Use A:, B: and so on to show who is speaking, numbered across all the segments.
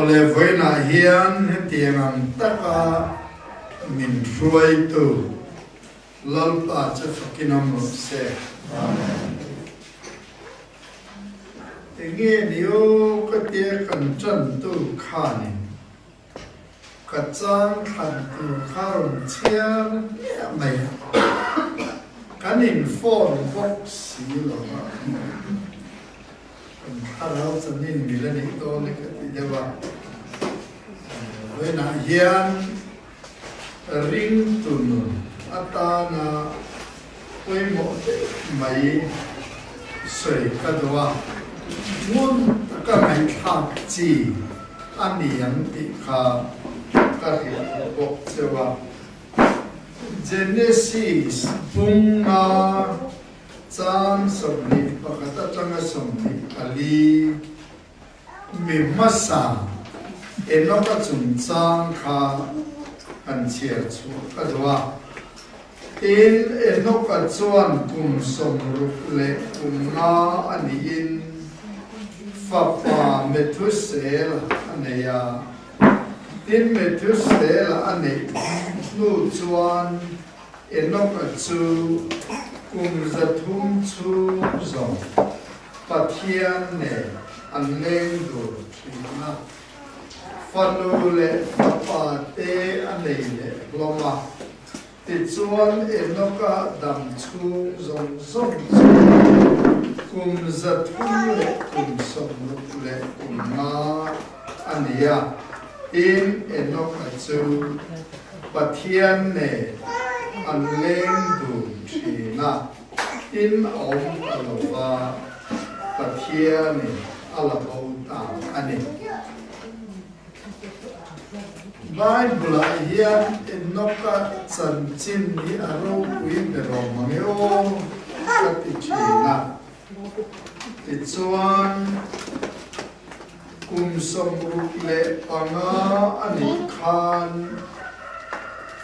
A: Awle vawiinah hian hetiang ang taka min hruaitu Lalpa chu fakin awm rawh se. Amen. Enge ni aw ka tia kan tantu khanin ka chang thlan tur kha rawn chhiar hmiah mai a, kan in phone bawk si lo va. Kan thlarau chanin mil a nih dawn e ka ti deuh a, vawiinah hian ringtu nun atana pawimawh deuh mai sawi ka duh a, ngun taka ngaihthlak chi a ni ang tih kha ka hrilh bawk cheu a. Genesis bunga Chang 21 atanga 24 mi hmasa Enoka chungchang kha han chhiar chhuah ka duh a. Tin, Enoka chuan kum 60 leh kum nga a niin fapa Methusela a nei a. Tin, Methusela a neih hnu chuan Enoka chu kum 300 chhung zawng Pathian nen an leng dur thin a, fanu leh fapa te a nei leh hlawm a. Tichuan Enoka dam chhung zawng zawng chu kum 300 leh kum 60 leh kum nga a ni a. Tin, Enoka chu Pathian nen an leng dun thin a, tin a awm ta lo va, Pathianin a la bo ta a ni. Bible-ah hian Enoka chanchin hi a ropui ber awm ang e aw ka ti thin a. Tichuan, Kum 65 a nih khan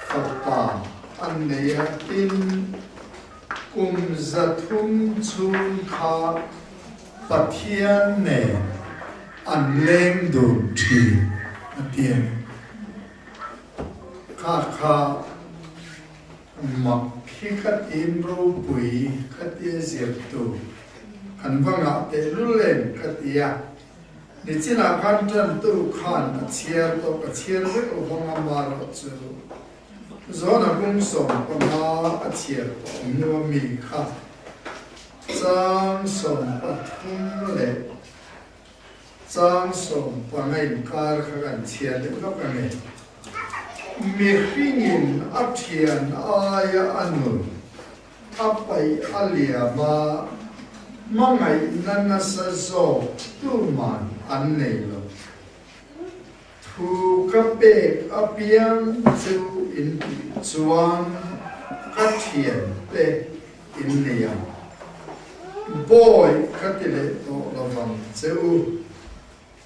A: fapa an nei a, tin, kum 300 chhung kha Pathian nen an leng dun thin a ti a ni. Kha kha mak hi ka tin ropui ka tia zirtu kan va ngah tehlul em ka ti a. Nichinah khan tantu khan a chhiar tawh, ka chhiar vek lo vang a, marawh chu Zona kung 15 a chhiar tawh hnu a mi kha chang 13 leh chang 15 inkar kha kan chhiar leh lawk a ni. Mihringin a thian aia a nun a paih a liam a, hmangaihna nasa zawk tuman an nei lo. Thu ka pek apiang chu in tih chuan ka thiante in nei ang. Bawi ka ti leh tawh lovang che u.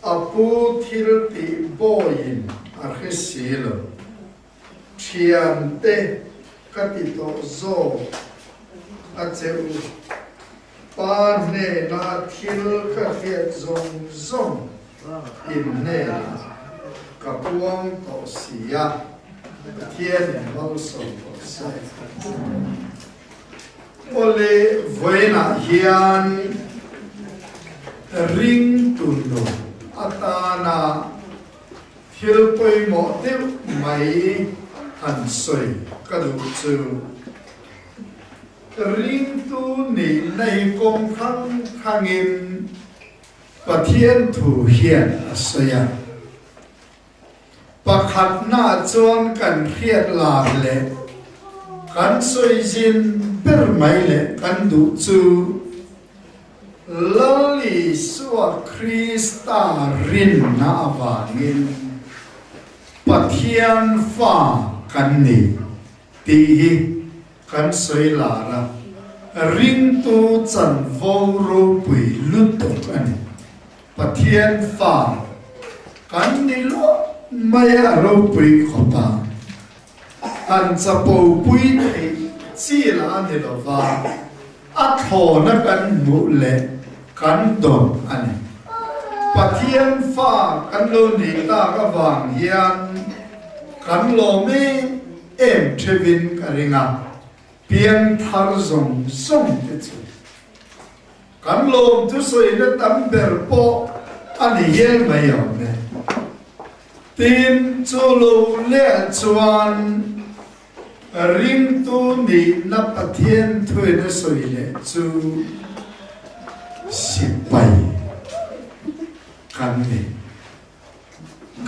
A: A pu thil tih bawiin a hre si lo. Thiante ka ti tawh zawk a che u. Pa hnena thil ka hriat zawng zawng in hnenah ka puang tawh si a, Pathianin malsawm tawh se. Awle vawiinah hian ringtu nun atana Thil pawimawh deuh mai han sawi ka duh chu, ringtu nihna hi kawng hrang hrangin Pathian thu hian a sawi a. Pakhatnaah chuan kan hriat lar leh kan sawi zin ber mai leh kan duh chu, Lal Isua Krista rinna avangin Pathian fa kan ni tih hi kan sawi lar a, ringtu chanvo ropui lutuk a ni. Pathian fa kan ni luah mai a ropui khawp a, han chapopui theih chi lah a ni lo va. A thlawna kan hmuh leh kan dawn a ni. Pathian fa kan lo nih tak avang hian kan lawm em em theuhin ka ring a, piangthar zawng zawng te chu kan lawm thusawina tam ber pawh a ni hial mai awm e. Tin, chu lo leh chuan Ringtu nihna Pathian thuin a sawi leh chu sipai kan ni.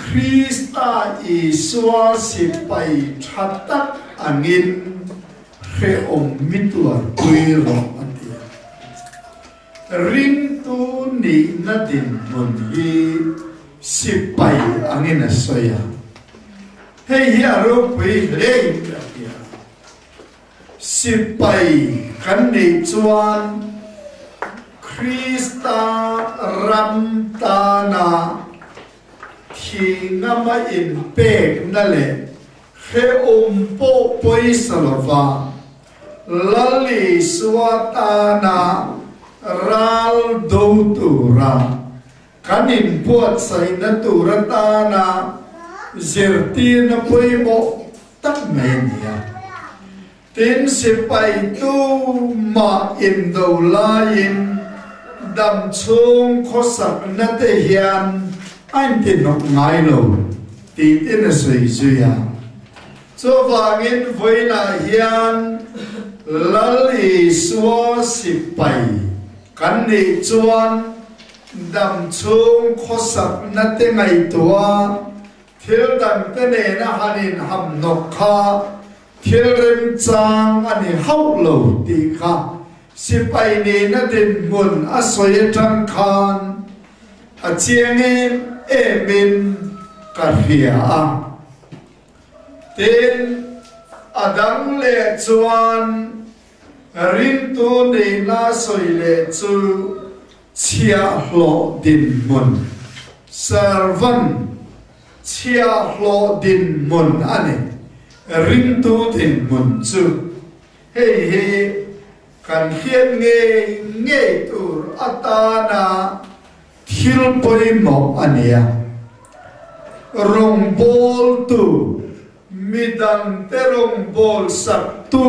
A: Krista Isua sipai tha tak angin hrehawm mi tuarpui rawh a ti a. Ringtu nihna dinhmun hi sipai angin a sawi a. Hei hi a ropui hle in ka hria. Sipai kan neih chuan Krista ram tana thi ngama inpekna leh hrehawm pawh pawisa lova Lal Isua tana ral do tura Kan inbuatsaihna tur atana zirtirna pawimawh tak mai a ni a. Tin, sipai tumah indo laiin dam chhung khawsakna te hian a intihnawk ngai lo tih tin a sawi zui a. Chuvangin vawiinah hian Lal Isua sipai Kan nih chuan dam chhung khawsakna te ngaihtuah thil dangte nena han inham hnawk kha thil remchang a ni hauh lo tih kha sipai nihna dinhmun a sawi atang khan a chiang em emin ka hria a. Tin, a dang leh chuan Ringtu neihna sawi leh chu chhiahhlawh dinhmun, servant, chhiahhlawh dinhmun a ni. Ringtu dinhmun chu hei hi kan hriat ngei ngei tur atana thil pawimawh a ni a. Rawngbawltu Midangte rawngbâwl saktu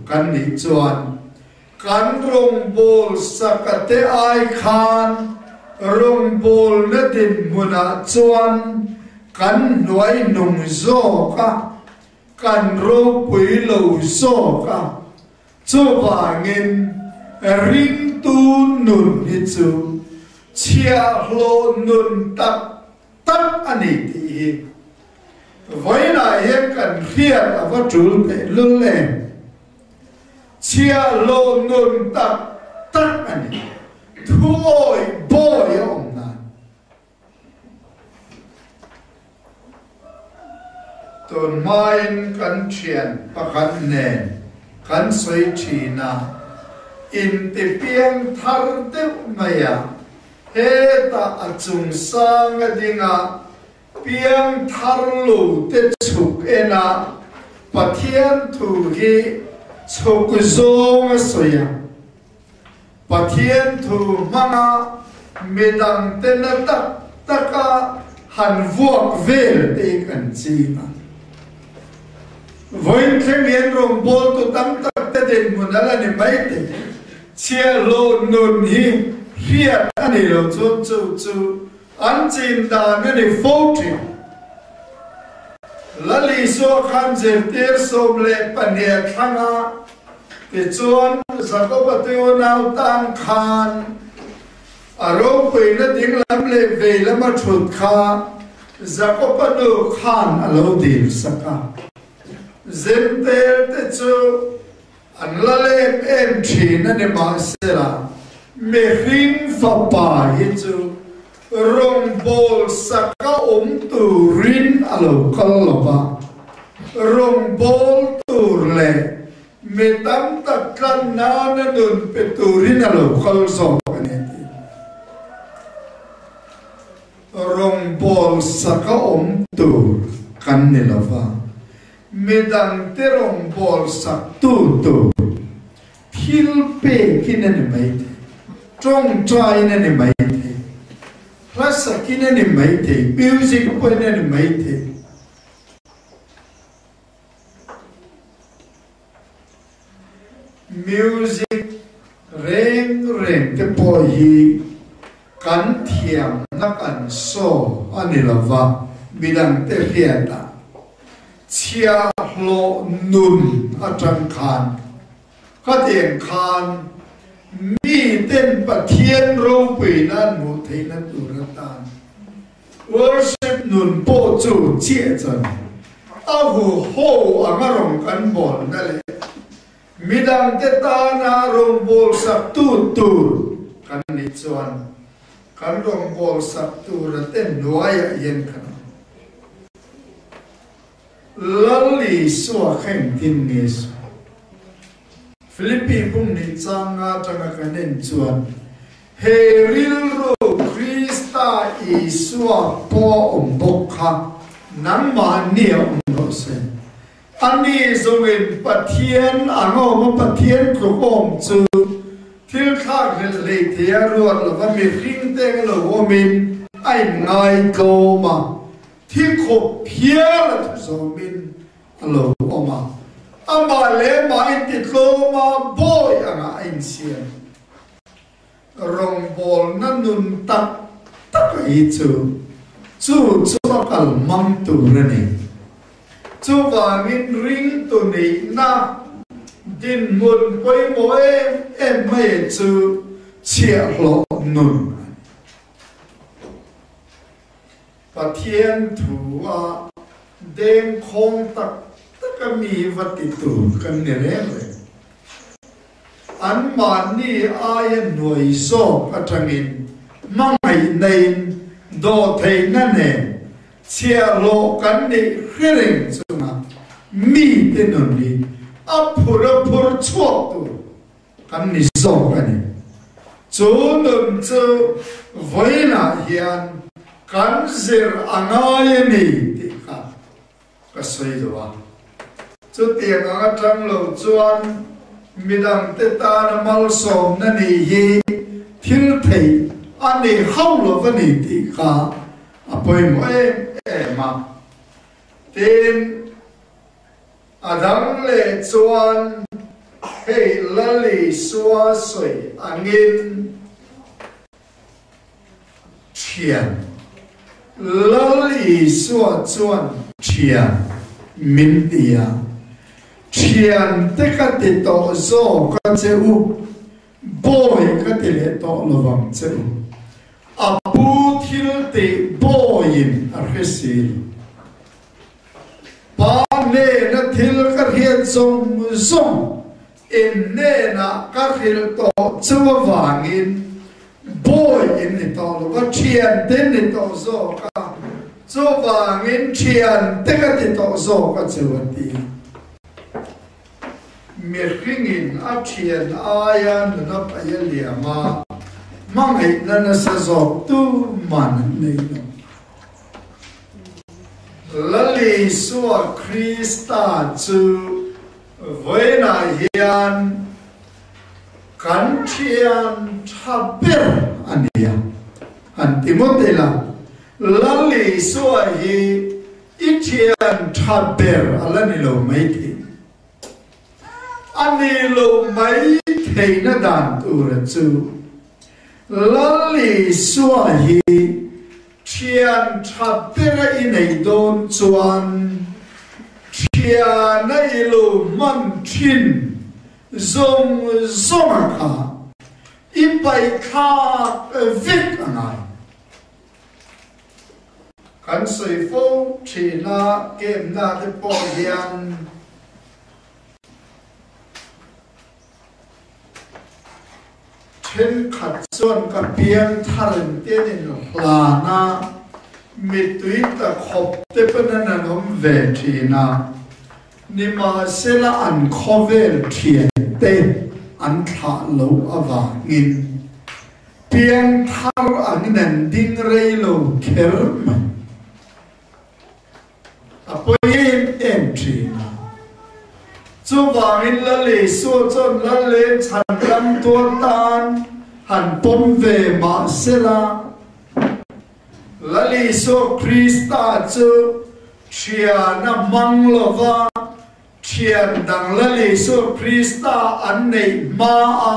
A: kan nih chuan kan rawngbâwl sakate ai khân rawngbâwlna dinhmunah chuan kan hnuai nung zâwk a, kan ropui lo zâwk a. Chuvângin, ringtu nun hi chu chhiahhlawh nun tak tak a ni tih hi vawiinah hian kan hriat a va tul theih lul em? Chhiahhlawh nun tak tak a ni. Thuawi bawi a awm nan. Tun hmain kan thian pakhat nen kan sawi thin a, intipiang thar deuh mai a, Hetah a chung sang a ding a, piang thar lo te chhuk en a, Pathian thu hi chhuk zawng a sawi a. Pathian thu hmanga midang te na tak taka han vuak vel te hi kan ching a. Vawiin thleng hian rawngbawltu tam tak te dinhmun a la ni mai thei. Chhiahhlawh nun hi hriat a ni lo chuan chu chu an chin dan a ni fo thin. Lal Isua khan zirtir 12 a thlang a, tichuan Jakoba te unau tan khan a ropuina dinglam leh veilam a thut kha Jakoba nu khan a lo dil sak a. Zentel te chu An la lem em thin a ni mahsela, mihring fapa hi chu rawngbâwl saka awm turin a lo kal lo va, rawngbâwl tur leh mi tam tak tlan nana nun pe turin a lo kal zawk a ni a ti. Rawngbâwl saka awm tur kan ni lo va. Midangte rawngbâwl sak tu tur thil pêkin a ni mai thei, ṭawngṭaiin a ni mai thei. Hla sakin a ni maithei, music pawhin a ni maithei. Music reng reng te pawh hi kan thiamna kan saw a ni lo va, midangte hriatah chhiahhlawh nun atang khan khatiang khan miten Pathian ropuina an hmuh theihna tur atan Worship nun pawh chu chiah chuan a huho anga rawn kan bawlna leh midangte tana rawngbawlsak tu tur kan nih chuan kan rawngbawlsak tura te hnuaiah hian kan awm. Lal Isua kha engtin nge sawi? Philippi bung nih changa atanga kan en chuan he rilru Krista Isua pawh a awm bawk kha nangmahni a awm rawh se. Ani zawngin Pathian ang a awm a, Pathian tluk awm chu thil thlak hlelh hlei thei a ruat lova mihring te eng lo awmin a inngai tlawm a. Thi khawp hial a thu zawmin a lo awm a, amah leh mah intitlawm a bawi angah a insiam. Rawngbawlna nun tak tak a hi chu, chu chu a kal hmang tur a ni. Chuvangin ringtu nihna dinhmun pawimawh em em mai chu chhiahhlawh nun a ni. Pathian thu a dengkhawng tak tak a mi va ti tur kan ni reng reng. Anmahni aia hnuai zawk atangin hmangaihna in dawhtheihna nen chhiahhlawh kan neih hre reng chunga mite nun hi a phur a phur chhuak tur kan ni zawk a ni. Chu nun chu vawiinah hian kan zir a ngai a ni tih kha ka sawi duh a. Chutiang ang atang lo chuan midangte tana malsawmna nih hi thil theih a ni hauh lo va ni tih kha a pawimawh em em a. Tin, A dang leh chuan hei Lal Isua sawi angin thian, Lal Isua chuan thian min ti a, thian te ka ti tawh zawk a che u, bawi ka ti leh tawh lovang che u. A pu thil tih bawiin a hre si lo. Pa hnena thil ka hriat zawng zawng in hnenah ka hrilh tawh chu avangin bawi in ni tawh lo va, thiante in ni tawh zawk a, chuvangin thiante ka ti tawh zawk a chu a ti. Mihringin a thian aia nuna paih a liam a, hmangaihna nasa zawk tuman an nei lo. Lal Isua Krista chu vawiinah hian kan thian tha ber a ni a, han ti ngawt ila, Lal Isua hi i thian tha ber a la ni lo maithei. A ni lo mai theihna dan tura chu Lal Isua hi Thian tha bera i neih dawn chuan thiana i lo hman thin zawng zawnga kha i paihthlak vek a ngai. Kan sawi fo thin a, kemna te pawh hian Thenkhat chuan ka piang thar in tian in hlan a, mittui tla khawp te pawn an an awm ve thin a, nimahsela an khawvel thian te an thlah lo avangin piang thar angin an ding rei lo kher mai. A pawi em em thin a. Chuvangin Lal Isua chuan Lal leh chhan lam tuar tan han pawm ve mah sela. Lal Isua Krista chu thian a hmang lo va, thian dang Lal Isua Krista an neih hma a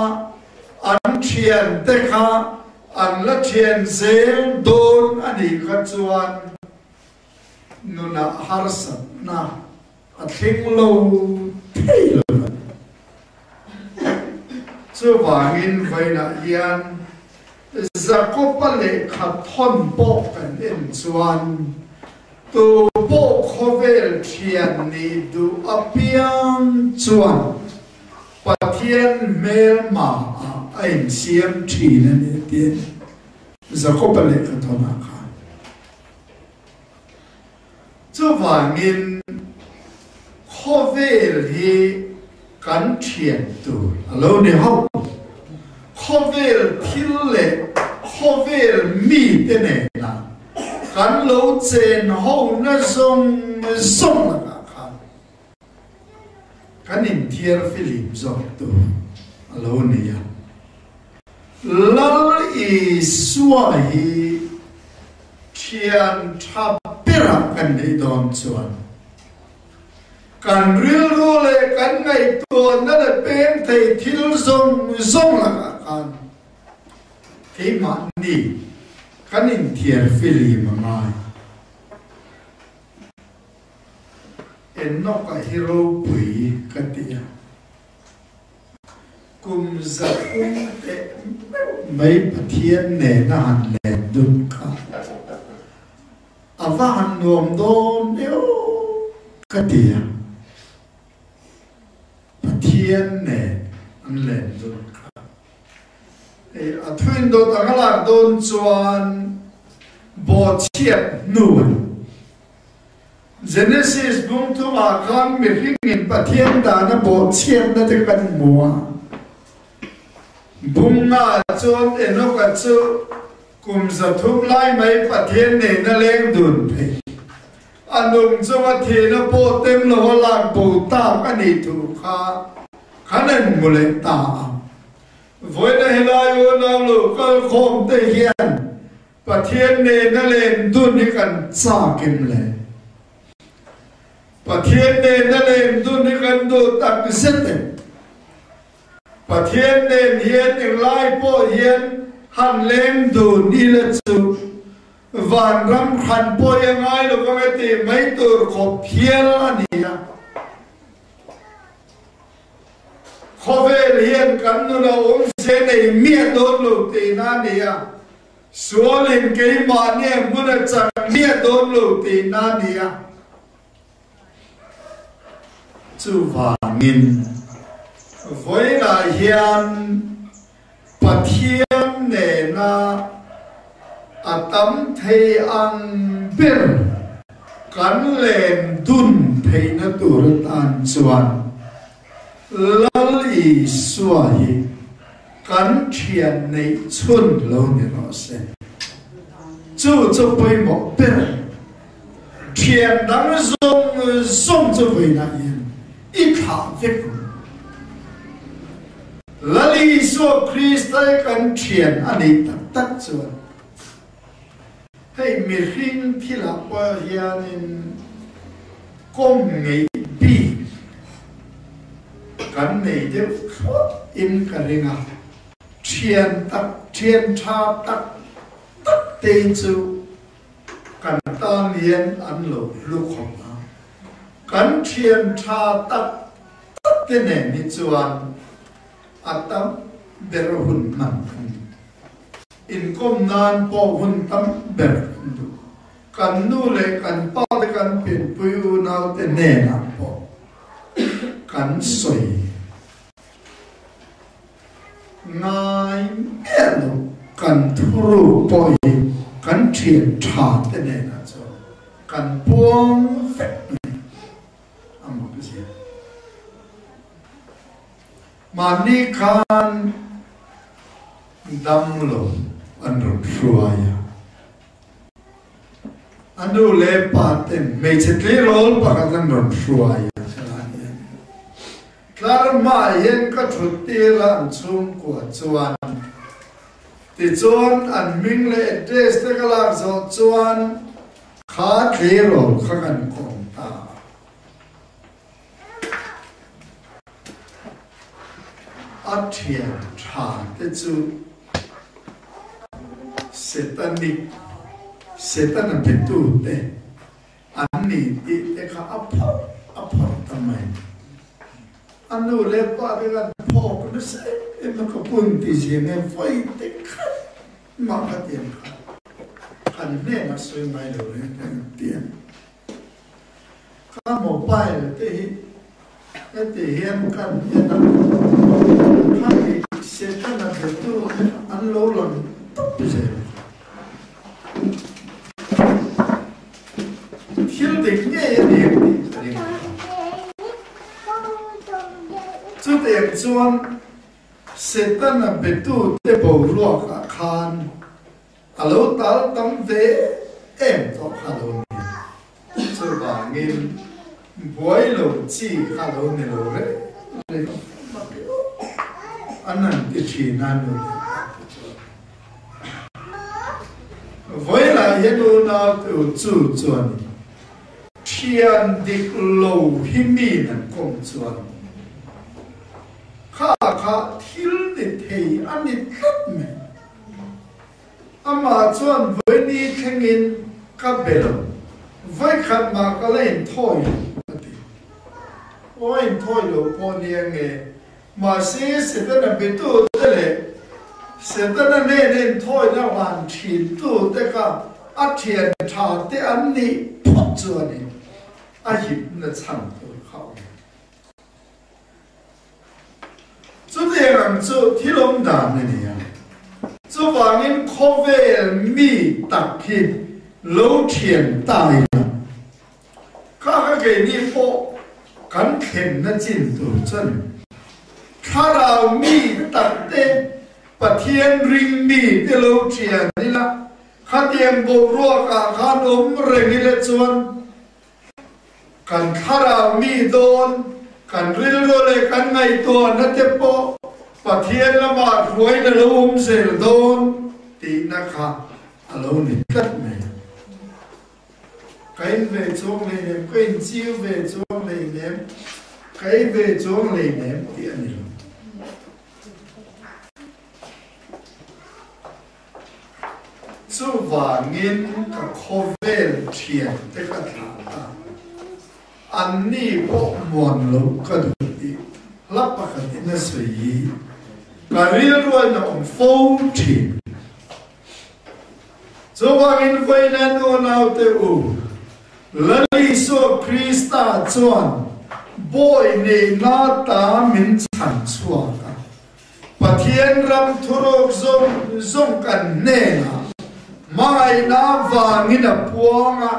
A: an thian te kha an la thian zel dawn a nih kha chuan nunah harsatna a thleng lo thei lo a ni. Chuvangin vawiinah hian Jakoba lehkha thawn pawh kan en chuan tu pawh khawvel thian nih duh apiang chuan Pathian hmelma ah a insiam thin a ni tiin Jakoba lehkha thawnah khan Chuvangin khawvel hi kan thian tur a lo ni ho. Khawvel thil leh khawvel mite nena kan lo chen ho na zawng zawng lakah khan kan inthiar filim zawk tur a lo ni a. Lal Isua hi thian tha berah kan neih dawn chuan kan rilru leh kan ngaihtuahna leh peng thei thil zawng zawng lakah khan keimahni kan inthiar filim a ngai. Enoch-a hi ropui ka ti a. Kum 300 teh meuh mai Pathian nena han len dun kha a va han nuam dawn deuh ka ti a, Pathian nen an len dun kha. Hei a thuin dawt ang a lak dawn chuan bawhchhiat hnu a ni. Genesis bung thumah khan mihringin Pathian dana bawhchhiatna te kan hmu a. Bung nga chuan Enoka chu kum 300 lai mai Pathian nena leng dun thei. A nung chunga thihna pawh tem lova lak bo tak a nih thu kha kan en hmu leh ta a. Vawiina helai unau lo kal khawm te hian Pathian nena len dun hi kan chak em le? Pathian nena len dun hi kan duh tak zet em? Pathian nen hian englai pawh hian han leng dun ila chu vanram hran pawh hi a ngai lo vang e tih mai tur khawp hial a ni a. Khawvel hian kan nun a awmze nei miah dawn lo tihna a ni a. Sualin keimahni a hmun a chang miah dawn lo tihna a ni a. Chuvangin, vawiinah hian Pathian nena a tam thei ang ber kan len dun theihna tur atan chuan Lal Isua hi kan thian neih chhun lo ni rawh se. Chu chu pawimawh ber thian dang zawng zawng chu vawiinah hian i thlah vek ang. Lal Isua Krista hi kan thian a nih tak tak chuan hei mihring thilah pawh hianin kawm ngeih bik kan nei deuh thlawt in ka ring a, thian tak thian tha tak tak te chu kan tan hian an lo hlu khawp a, kan thian tha tak tak te nen hi chuan a tam ber hun hman kan ni. Inkawm nan pawh hun tam ber kan duh. Kan nu leh kan pa te kan pianpui unau te hnenah pawh kan sawi ngai miah lo, kan thuruk pawh hi kan thian tha te hnenah chuan kan puang vek mai a mak zia. Mahni khan damlo an rawn hruai a. A nu leh pa ten hmeichhe tleirawl pakhat an rawn hruai a helai hian tlar hmaah hian ka thut tir a an chhungkua chuan. Tichuan an hming leh address te ka lak zawh chuan kha tleirawl kha kan kawm ta a. A thian tha te chu Setanic, Setana betu te an ni tih te kha a phawrh a phawrh ta mai. A nu leh pa te khan phawk nasa em em a ka pun ti zing e vawi te khat mah kha tiang kha kan hnenah sawi ngai lo reng reng an ti a. Ka mobile te hi heti hian kan en a, khami Setana betu an lo lang tawp zel. Thil dik ngei a ni ang tih ka ring a. Chutiang chuan Setana betute boruakah khan A lo tal tam ve em tawh kha lo ni. Chuvangin buai lo chi kha lo ni lo reng reng an han ti thin a nu leh pa te chuan. Vawilah hian unau te u chu chuan thian dik lo hi mi nan kawm chuan kha kha thil ni thei a ni tlat mai. Amah chuan vawi thlengin ka be lo, vawi khat mah ka la inthawi lo a ti. Aw a inthawi lo pawh nia nge, mahse Setana betute leh Setana hnena inthawina hlan thintute kha a thian tha te an nih phawt chuanin a hipna chhan tur kha a awm. Chutiang ang chu thil awm dan a ni a, chuvangin khawvel mi tak hi lo thian ta ila, kha kha keini pawh kan thlenna chin tur chuan thlarau mi tak te, Pathian ring mi te lo thian ila, khatiang boruakah khan awm reng ila chuan Kan thlarau mi dawn, kan rilru leh kan ngaihtuahna te pawh Pathian lamah hruain a lo awm zel dawn tihna kha a lo ni tlat mai. Ka in ve chuang hleinem, ka inchiu ve chuang hleinem, ka ei ve chuang hleinem tih a ni lo. Chuvangin ka khawvel thian te ka thlah a, anni pawh muan lo ka duh tih hla pakhatin a sawi hi ka rilruain a awm fo thin. Chuvangin vawiin unaute u, Lal Isua Krista chuan bawi neihna ta min chhan chhuak a. Pathian ram thuruk zawng zawng kan hnenah hmangaihna avangin a puang a,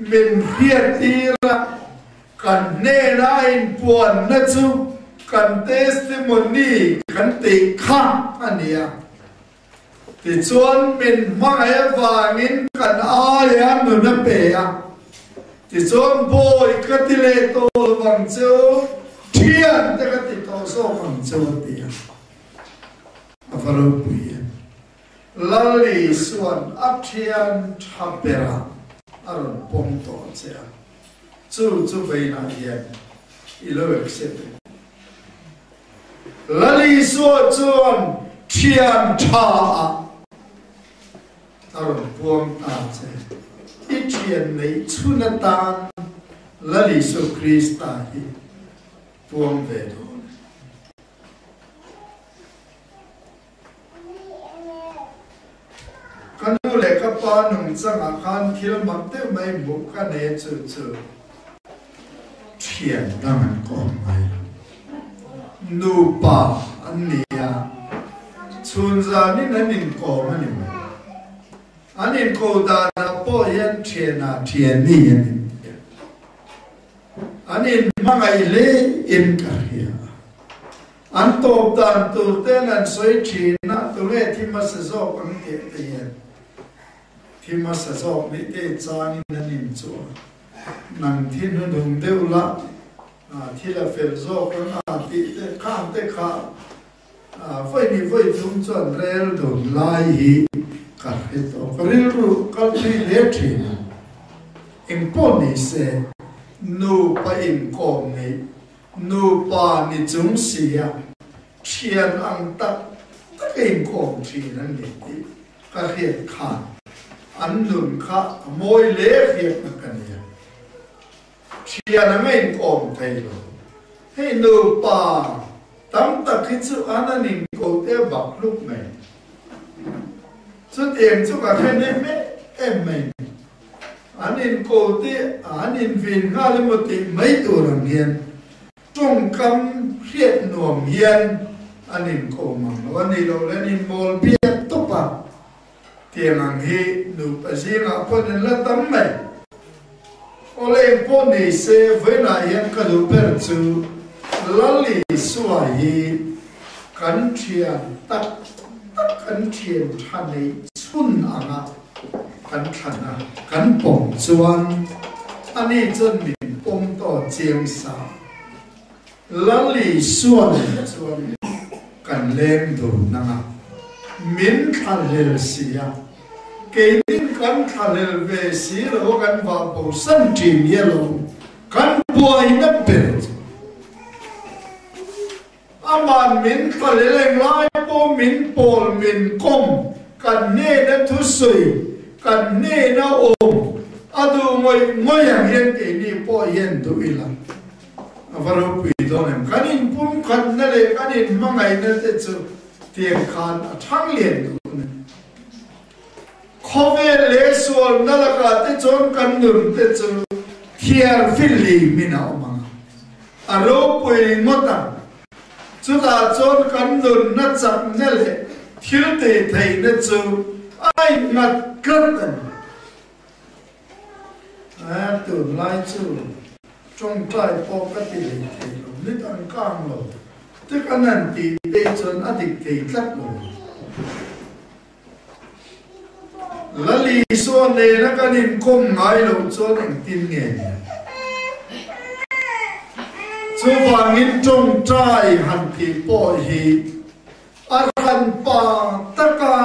A: min hriattir a, kan hnena a inpuanna chu kan testimony kan tih kha a ni a. Tichuan min hmangaih avangin kan aia nun a pe a. Tichuan bawi ka ti leh tawh lo vang che u, thian te ka ti tawh zawk ang che u a ti a. A va ropui em! Lal Isua'n a thian tha berah a rawn pawm tawh che a, chu chu veinah hian i lo accept em? Lal Isua chuan thian tha ah A rawn puang ta che. I thian neih chhun atan Lal Isu Krista hi puang ve dawn e. Ka nu leh ka pa nungchangah khan thil mak deuh mai hmuh ka nei a chu chu thian dang an kawm ngai lo. Nupa an ni a, chhun zanin an inkawm a ni mai. An inko danah pawh hian thianah thiani an inti a, an inhmangaih hle in ka hria a. An tawp dan tur ten an sawi thin a, tunge thi hmasa zawk ang tih te hian thi hmasa zawk nih te changin an inchuah a, nang thi hnuhnung deuh lah. Thil a fel zawk ang a tih te khang te kha Vawi ni vawi thum chuan rel dun lai hi ka hre tawh, ka rilru kal thui hle thin a. Engpawh ni se, nupa inkawm neih, nupa ni chung sia thian ang tak tak a inkawm thin an ni tih ka hriat khan an nun kha a mawi hle hriatna ka nei a. Thian ang a inkawm thei lo. Hei nupa tam tak hi chu an an inko te bak hluk mai. Chutiang chu ka hre nem em mai ni. An inko te an invin nghal emaw tih mai tur ang hian tawngkam hriat nuam hian an inko mang lo a ni lo le an inmawl biak tawp a. Tiang ang hi nupa zingah pawh an la tam mai. Awle eng pawh nei se vawiinah hian ka duh ber chu Lal Isua hi kan thian tak tak kan thian tha neih chhun anga kan thlan a, kan pawm chuan ani chuan min pawm tawh chiang sa. Lal Isua nen chuan kan leng dun anga min thlahlel si a, keinin kan thlahlel ve si lo kan vah bosan thin hi alawm kan buaina ber chu. Aman min thlahlel englai pawh min pawl min kawm kan hnena thusawi kan hnena awm a duh ngawih ngawih ang hian keini pawh hian duh ila. A va ropui dawn em? Kan inpumkhatna leh kan inhmangaihna te chu tiang khan a thang lian duh a ni. Khawvel leh sualna lakah te chuan kan nun te chu thiar fihlim in a awm ang a, a ropui ngawt ang. Chutah chuan kan nunna chakna leh thil tihtheihna chu a innghat tlat a ni. A tunlai chu tawngtai pawh ka ti leh thei lo, nit an kang lo te kan han tih te chuan a dik thei tlat lo. Lal Isua nena kan inkawm ngai loh chuan engtin nge ni? Chuvangin tawngtai han tih pawh hi A hranpa taka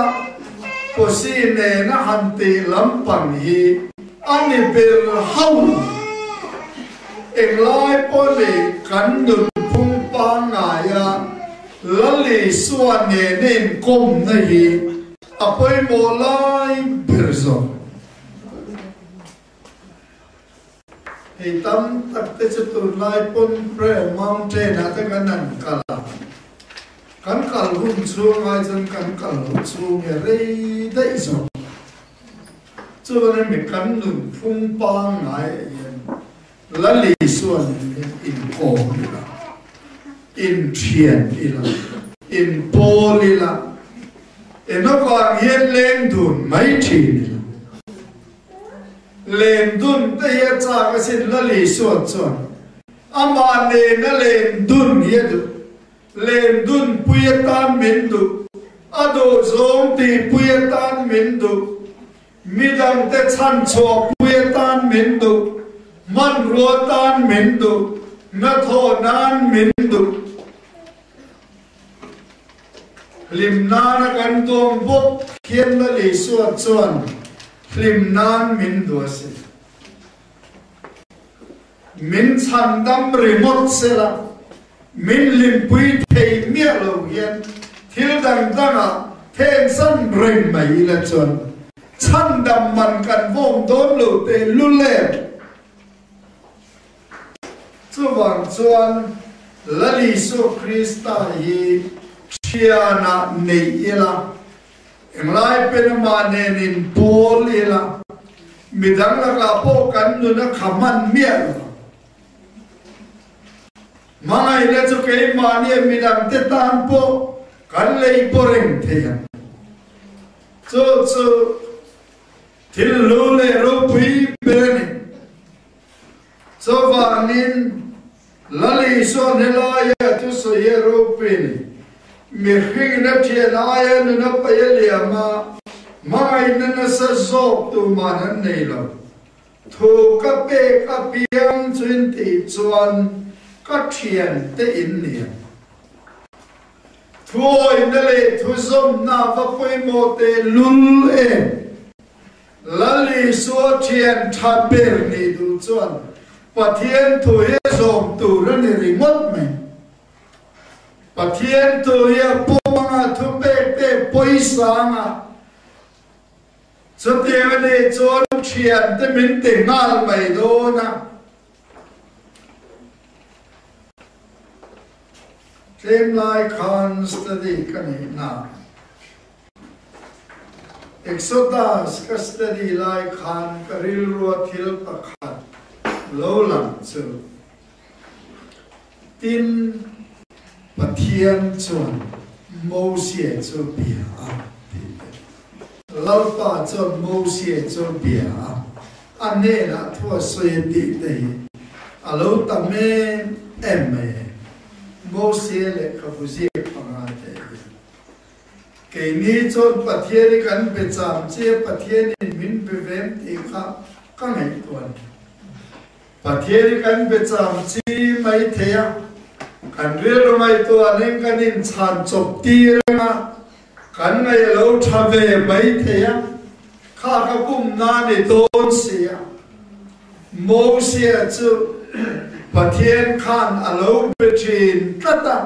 A: Posi nena han tih lampang hi a ni ber hauh lo. Englai pawh ni kan nunphung pangngaia Lal Isua nena inkawmna hi a pawimawh lai ber zawk. Hei tam tak te chu tunlai pawn Prayer Mountain ah te kan han kal a, kan kal hun chhung ai chuan kan kal loh chhung hi a rei daih zawk. Chuan hemi kan nunphung pangngai ah hian Lal Isua nen hian inkawm ila, inthian ila, inpawl ila, engavang hian leng dun mai thin ila. Lendun te hi a chak asin Lal Isua chuan amah nena lendun hi a duh. Lendun pui atan min duh, a duhzawng tihpui atan min duh, midangte chhanchhuah pui atan min duh, hmanrua atan min duh, hnathawh nan min duh. Hlim nana kan tuam bawk khian Lal Isua chuan hlim nan min duh a si. Min chhandam ringawt sela, min hlimpui thei miah lo hian thil dang dangah thensan reng mai ila chuan chhandam man kan vawm dawn lo teh lul em? Chuvang chuan Lal Isua Krista hi thianah neih ila, englai pen amah nen inpawl ila, midang lakah pawh kan nun a kha hman miah lo. Hmangaihna chu keimahnia midangte tan pawh kan lei pawh reng thei ang. Chu chu thil hlu leh ropui ber a ni. Chuvangin, Lal Isua helaia thusawi hi a ropui a ni. Mihringin a thian aia nun a paih a liam a, hmangaihna nasa zawk tuman an nei lo. Thu ka pek apiang chu in tih chuan ka thiante in ni ang. Thuawihna leh thuzawmna va pawimawh teh lul em? Lal Isua thian tha ber nih duh chuan Pathian thu hi zawm tur a ni ringawt mai. Pathian thu hi a pawm anga thupek te pawisa anga chutiang a nih chuan thiante min ti nghal mai dawn a. Tlem lai khan study ka neih na. Exodus ka study lai khan ka rilrua thil pakhat lo lang chu tin Pathian chuan Mosia chu bia a tih te. Lalpa chuan Mosia chu bia a, a hnenah thu a sawi a tih te hi a lo tam em em mai e. Mosia lehkhabu ziak panga te hian. Keini chuan Pathian hi kan be cham che, Pathianin min be vem tih kha ka ngaihtuah a ni. Pathian hi kan be cham chi mai thei a, kan rilru ngaihtuah nen kan inchhan chawp tir ang a, kan ngaih a lo tha ve mai thei a, kha ka pum na ni dawn si a. Mosia chu Pathian khan a lo be thin tlat a,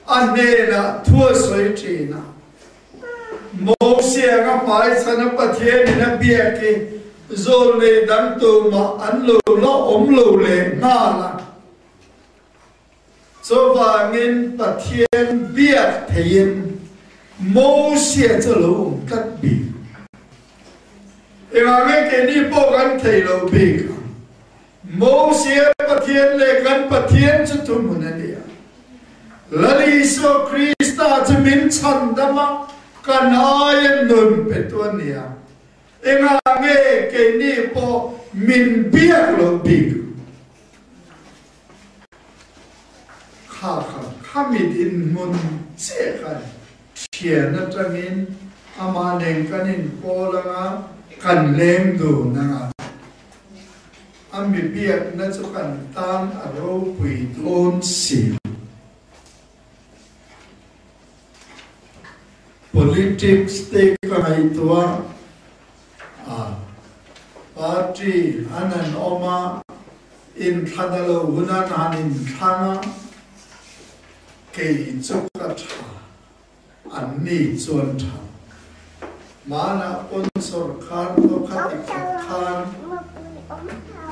A: A hnenah thu a sawi thin a. Mosia anga hmaichhana Pathianin a biak hi zawlnei dang tumah an lo la awm lo leh nghal a. Chuvangin Pathian biak theihin Mosia chu a lo awm tlat bik. Engah nge keini pawh kan thei lo bik ang? Mosia Pathian leh kan Pathian chu thuhmun a ni a. Lal Isua Krista chu min chhandam a, kan aia nun petu a ni a. Engah nge keini pawh min biak loh bik ang? Kha kha khami dinhmun chiah khan thian atangin amah nen kan inpawl anga kan leng dun anga. A mi biakna chu kan tan a ropui dawn si. Politics te ka ngaihtuah a, party an han awm a, inthlan a lo hun an han inthlang a, kei chu ka tha. An ni chuan tha. Hmanah pawn sawrkar pawh kha ti khat khan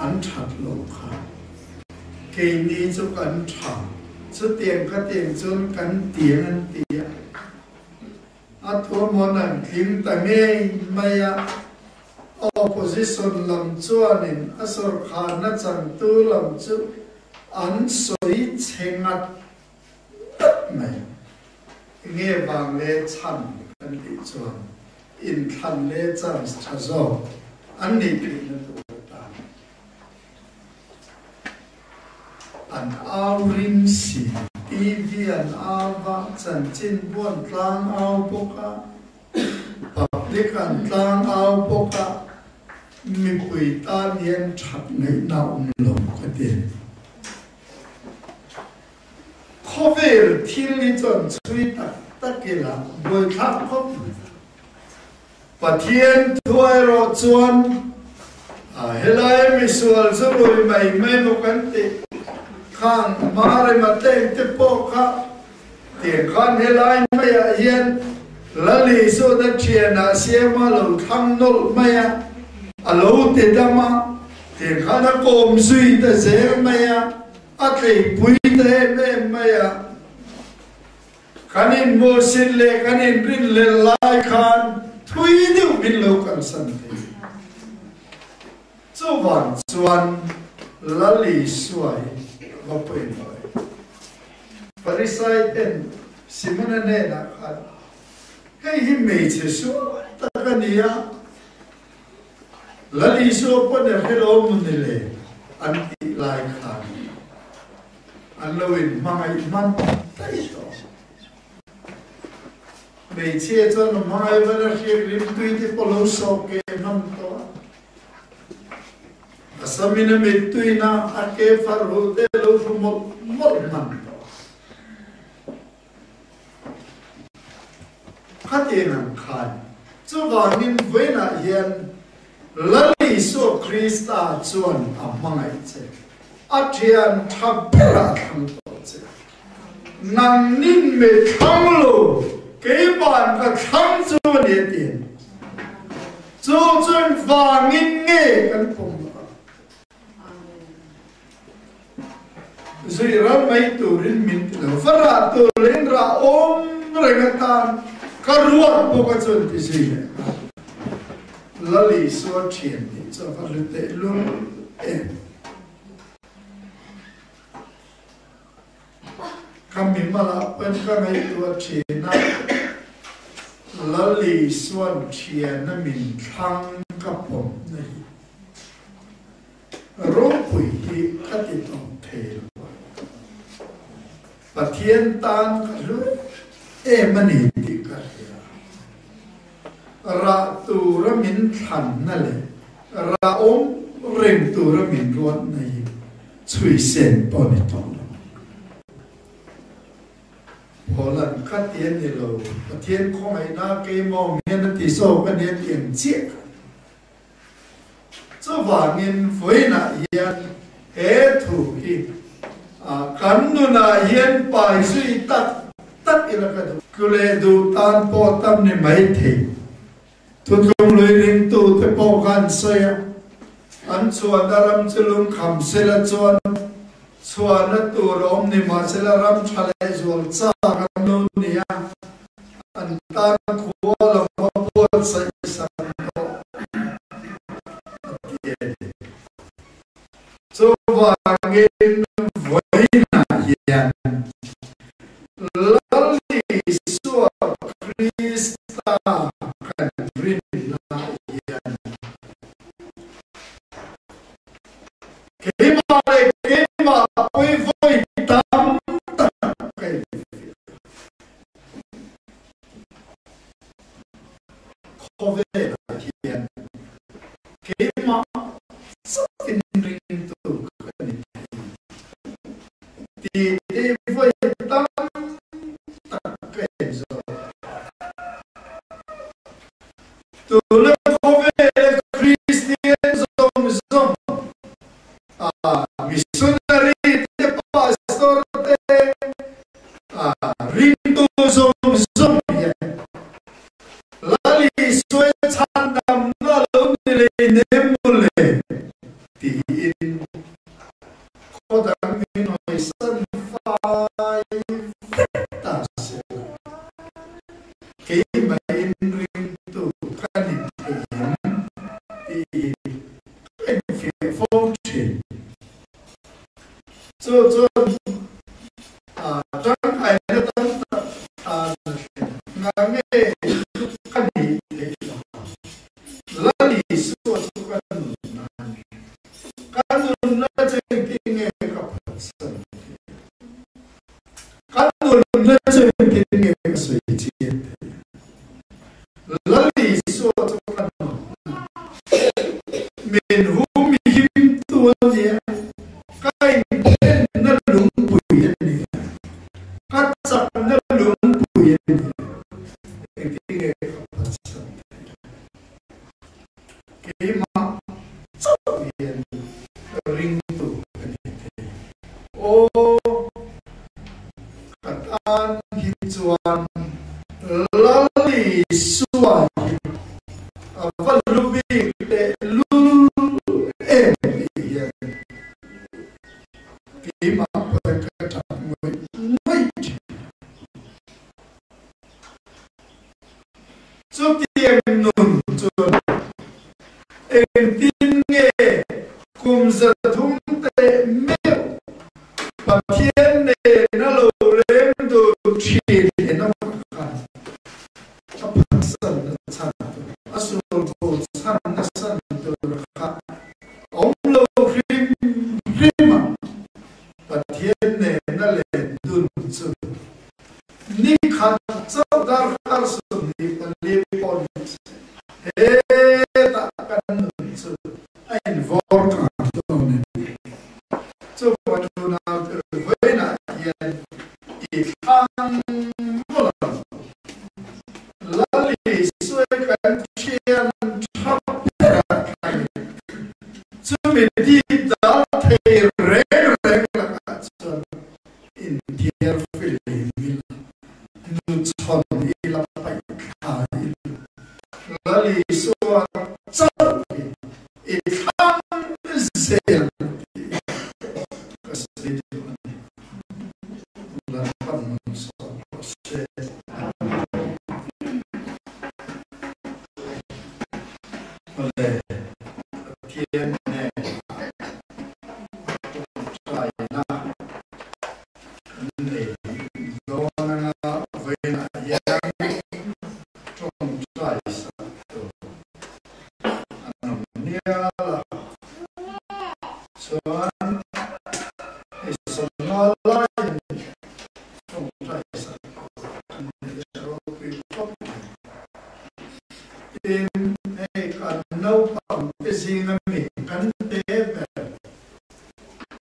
A: an that lo kha. Keini chu kan tha. Chutiang khatiang chuan kan tiang an ti a. A thuamhawn an tling ta ngei mai a. Opposition lam chuanin a sawrkharna changtu lam chu an sawi chhe ngat Tlat mai. Nge vang le chhan kan tih chuan inthlan le chance tha zawk an nih theihna tur atan an au ring si. TV an au va, chanchin pawh an tlang au bawk a, public an tlang au bawk a, mipui tan hian that ngaihna awm lo ka ti. Khawvel thil hi chuan chhui tak tak ila buaithlak khawp mai. Pathian thuai erawh chuan helai misual chu rui mai mai maw kan tih khan Marema tleng te pawh kha tiang khan helai maiah hian Lal Isuana thianah siama lo thlang nawlh mai a, a lo ti dam a, tiang khan a kawm zui ta zel mai a. A tleipui ta em em mai a, kan inhmuhsit leh kan inrinhlelh lai khan thui deuh min lo kalsan thei. Chuvang chuan Lal Isua hi va pawimawh e. Pharisai ten Simona hnenah khan, Hei hi hmeichhe sual tak a ni a, Lal Isua pawn a hre lo maw ni le an tih lai khan an lo in hmangaih hman daih tawh. Hmeichhia chuan a hmangaih van a hriak rimtui te pawh lo sawh ke hman tawh a. A samin a mittuina a ke farhu te lo hru mawlh mawlh hman tawh a. Khatiang ang khan chuvangin vawiinah hian Lal Isua Krista chuan a hmangaih che, a thian tha berah a thlang tawh che. Nang nin mi thlang lo, keima'n ka thlang chu a ni a ti. Chu chuan vangin nge kan pawm loh ang? Zui ral mai turin min ti lo, va rah tur leh rah awm reng atan ka ruat bawk a chuan ti zui leh nghal. Lal Isua thian tih chu a va hlu tehlul em. Ka mimalah pawn ka ngaihtuah thin a, Lal Isua'n thiana min thlang ka pawmna hi ropui hi ka ti tawp thei lo a, Pathian tan ka hlu em a ni tih ka hria. Rah tura min thlanna leh rah awm reng tura min ruatna hi Chhui sen pawh ni tawh lo. Holland kha ti a ni lo, Pathian khawngaihna keimawm hian a ti zawk a nia tih ang chiah kha. Chuvangin vawiinah hian he thu hi kan nunah hian pai zui tak tak ila ka duh. Tlu leh duh tan pawh tam ni maithei. Thutlung lui ringtute pawh kha an sawi a, an chhuahna ram chu lungkham sela chuan chhuahna tur a awm ni mahsela ram tha leh zual chak an lo ni a, an tan khua lo va buatsaih sak tawh a ti a ni. Chuvangin vawiinah hian Lal Isua Krista kan rinna hian keimah leh keimah pawh vawi tam tak ka infiah. Khawvelah hian keimah chauhin ringtu ka ni thei tih te vawi tam tak ka en zawk. Tuna khawvela Kristian zawng zawng a missionary te, pastor te, ringtu zawng zawng hian Lal Isua chhandamna lo ni lei nem mawle tiin khaw dang min hawisan fai vek ta se la, keimahin ringtu ka ni thei em tih ka infiah fo thin. Chu chuan tangkaina tam tak tan a thlen nga nge ka nih theih lo ang? Lal Isua chu ka nunna a ni. Ka nunna chu engtin nge ka phatsan theih ang? Ka nunna chu engtin nge ka sawi chian theih ang? Lal Isua chu ka nunna min humhim tu a ni a, ka inthenna lungpui a ni a, ka chakna lungpui a ni a, engtin nge ka phatsan theih ang? Keimah chauh hian ringtu ka ni thei. Aw, ka tan hi chuan Lal Isua hi a va hlu bik tehlul em tih hian keimah pawhin ka tap ngawih ngawih thin. Chutiang nun chuan engtin nge kum 300 teh meuh Pathian nena lo leng dun thin en avang khan a phatsan na chhan tur, a sulbu chhan na san tur kha a awm lo hrim hrim a, Pathian nena len dun chu Ni khat chauh darkar 24 pawh ni se, hetah kan nun chu a invawr kang dawn a ni. Chuvang tunah vawiinah hian i thlang mawlh ang. Chumi dip dal thei reng reng lakah chuan inthiar filim ila, hnuchhawn ila, paih thla ila, Lal Isua chauh hi i thlang zel ang tih ka sawi duh a ni. Lalpan malsawm rawh se. Awle, Pathian hnenah tawngtaina kan nei dawn anga vawiinah hian tawngtai sak tur an awm nial a, chuan.